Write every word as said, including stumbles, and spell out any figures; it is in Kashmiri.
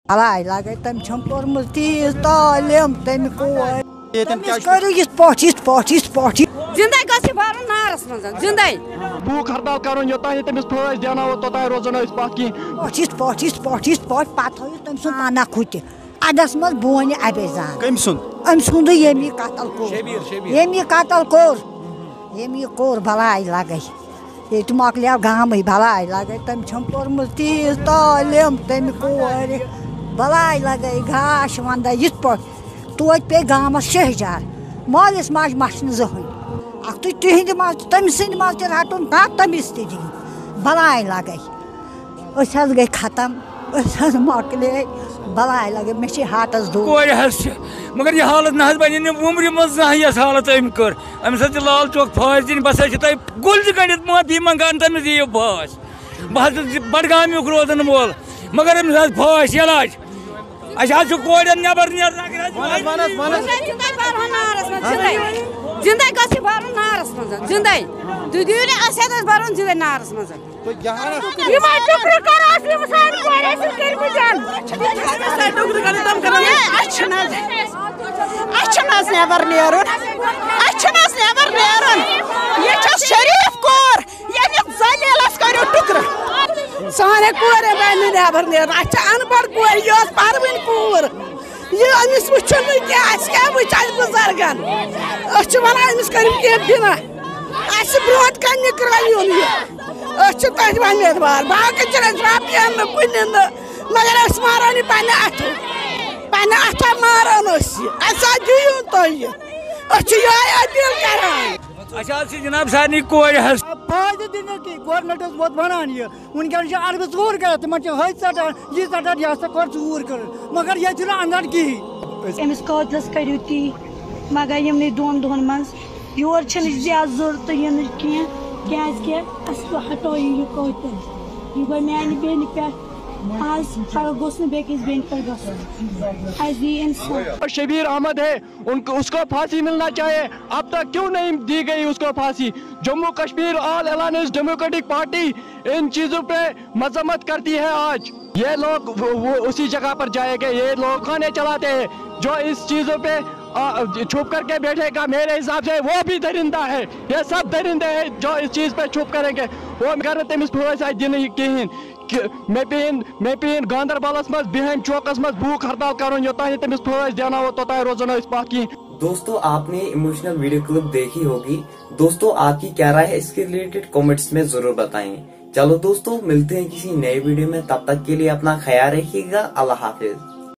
بلاے لگے، تٔمۍ چھم پٔرمٕژ تیٖژ تعلیٖم، تٔمۍ کورِ۔ ییٚتٮ۪ن کیٛاہ تٔمِس چھُ؟ کٔرِو یِتھ پٲٹھۍ، یِتھ پٲٹھۍ، یِتھ پٲٹھۍ۔ زِندَے گژھِ یہِ بَرُن نارَس منٛز، زِندَے۔ بھوک ہڑتال کرُن، یوٚتام نہٕ تٔمِس پھٲسۍ دیناوو، توٚتام روزو نہٕ أسۍ پَتھ کِہیٖنۍ۔ پٲٹھۍ، یِتھ پٲٹھۍ، یِتھ پٲٹھۍ، یِتھ پٲٹھۍ، پَتہٕ تھٲیِو تٔمۍ سُنٛد پانہ کھُٹہِ۔ اَڈَس منٛز بونہِ اَبے زان۔ کٔمۍ سُنٛد؟ أمۍ سُنٛدُے، ییٚمۍ یہِ قتل کوٚر۔ شبیٖر، شبیٖر۔ ییٚمۍ یہِ قتل کوٚر، ییٚمۍ یہِ کوٚر، بلاے لگے۔ ییٚتہِ مۄکلیو گامٕے، بلاے لگے۔ تٔمۍ چھم پٔرمٕژ تیٖژ تعلیٖم، تٔمۍ کورِ۔ بلاے لگے گاش وندے یِتھ پٲٹھۍ۔ توتہِ پیٚیہِ گامس شیٚہجار۔ مٲلِس ماجہِ مَچھِ نہٕ زٕہٕنۍ۔ اکھتُے تِہنٛدِ منٛز تہٕ تٔمۍ سٕنٛدِ منٛز تہِ رَٹُن کانٛہہ، تٔمِس تہِ دِنۍ۔ بلاے لگے۔ أسۍ حظ گٔے ختم، أسۍ حظ مۄکلے۔ بلاے لگے، مےٚ چھِ ہاٹس دود۔ کورِ حظ چھِ، مگر یہِ حالت نہ حظ بَنہِ نہٕ وُمرِ منٛز زانٛہہ، یۄس حالت أمۍ کٔر۔ أمِس حظ چھِ لال چوک پھٲسۍ دِنۍ، بس حظ چھِ تۄہہِ گُلۍ تہِ گٔنٛڈِتھ معٲفی منٛگان، تٔمِس دِیِو پھٲسۍ۔ بہٕ حظ چھُس بڈگامیُک روزن وول، مگر أمِس حظ پھٲسۍ یلاج۔ اَسہِ حظ چھُ کورٮ۪ن نٮ۪بر نیرُن، اگر حظ وَنَس، وَنَس، وَنَس۔ أسۍ حظ چھِ تۄہہِ بَرُن نارَس منٛز، زِندَے۔ زِندَے گژھِ یہِ بَرُن نارَس منٛز، زِندَے۔ تُہۍ دِیِو نہٕ اَسہِ حظ، أسۍ بَرُن زِندَے نارَس منٛز۔ یِمَے ٹُکرٕ کَرو أسۍ، یِم سانہِ کورِ ٲسِو کٔرمٕتۍ۔ اَسہِ چھِنہٕ حظ، اَسہِ چھِنہٕ حظ نٮ۪بر نیرُن، اَسہِ چھِنہٕ حظ نٮ۪بر نیرُن۔ یہِ چھَس شریٖف کور، ییٚمِس ذلیلَس کٔرِو ٹُکرٕ۔ سانہِ کورِ بَنہِ نہٕ نٮ۪بر نیرُن، اَسہِ چھِ اَن پَڑھ کورِ، یہِ ٲس پَروٕنۍ کوٗر۔ یہِ أمِس وٕچھُن نہٕ کینٛہہ، اَسہِ کیٛاہ وٕچھِ اَسہِ بُزرگَن؟ أسۍ چھِ وَنان أمِس کٔرِو کینٛہہ بِناہ، اَسہِ چھِ برونٛٹھ کَنہِ نِکرٲوۍ یُن یہِ۔ أسۍ چھِ تۄہہِ وۄمیدوار، باقٕے چھِنہٕ أسۍ رۄپیَن نہٕ، کُنہِ نہٕ، مگر أسۍ ماران یہِ پنٛنہِ اَتھٕ، پنٛنہِ اَتھٕ ماران أسۍ یہِ۔ اَسہِ حظ دِیِو تُہۍ یہِ، أسۍ چھِ یِہوٚے اپیٖل کَران۔ اَسہِ حظ چھِ جناب سارنٕے کورِ حظ۔ فٲیدٕ دِنہٕ کہِ گورمٮ۪نٛٹ اوس ووت وَنان یہِ، وٕنکٮ۪ن چھِ عربہٕ ژوٗر کَران، تِمَن چھِ ۂتۍ ژَٹان، یہِ ژَٹان، یہِ ہسا کٔر ژوٗر کٔر، مگر ییٚتہِ چھُنہٕ اَندَر کِہیٖنۍ۔ أمِس قٲتلَس کٔرِو تی، مگر یِمنٕے دۄن دۄہَن منٛز یور چھِنہٕ زیادٕ ضوٚرَتھ یِنٕچ کینٛہہ، کیٛازِکہِ اَسہِ ہَٹٲیِو یہِ قٲتِل۔ یہِ گوٚو میٛانہِ بیٚنہِ پٮ۪ٹھ، آز پَگاہ گوٚژھ نہٕ بیٚکِس بیٚنہِ پٮ۪ٹھ گژھُن۔ اَسہِ دِیہِ اِنصاف۔ شبیر احمد ہے، ان کو، اس کو پھانسی ملنا چاہیے۔ اب تک کیوں نہیں دی گئی اس کو پھانسی؟ Jammu Kashmir All Alliance Democratic Party ان چیزوں پہ مذمت کرتی ہے۔ آج یہ لوگ وہ، وہ اسی جگہ پر جائیں گے، یہ لوگ کھانے چلاتے ہیں جو اس چیزوں پہ، آ، چھپ کر کے بیٹھے گا۔ میرے حساب سے وہ بھی درندہ ہے، یہ سب درندے ہیں جو اس چیز پہ چھپ کریں گے۔ وہ اگر تٔمِس پھٲسۍ آسہِ دِنہٕ کِہیٖنۍ، کہِ مےٚ پیٚیِن، مےٚ پیٚیِن گاندربلس منٛز بِہٲمۍ چوکس منٛز بھوٗک ہڑتال کرُن، یوٚتام نہٕ تٔمِس پھٲسۍ دیناوو، توٚتام روزو نہٕ أسۍ پتھ کِہیٖنۍ۔ दोस्तों, आपने इमोशनल वीडियो क्लिप देखी होगी। दोस्तों, आपकी क्या राय है इसके रिलेटेड, कमेंट्स में जरूर बताएं। चलो दोस्तों, मिलते हैं किसी नए वीडियो में, तब तक के लिए अपना ख्याल रखिएगा। अल्लाह हाफिज।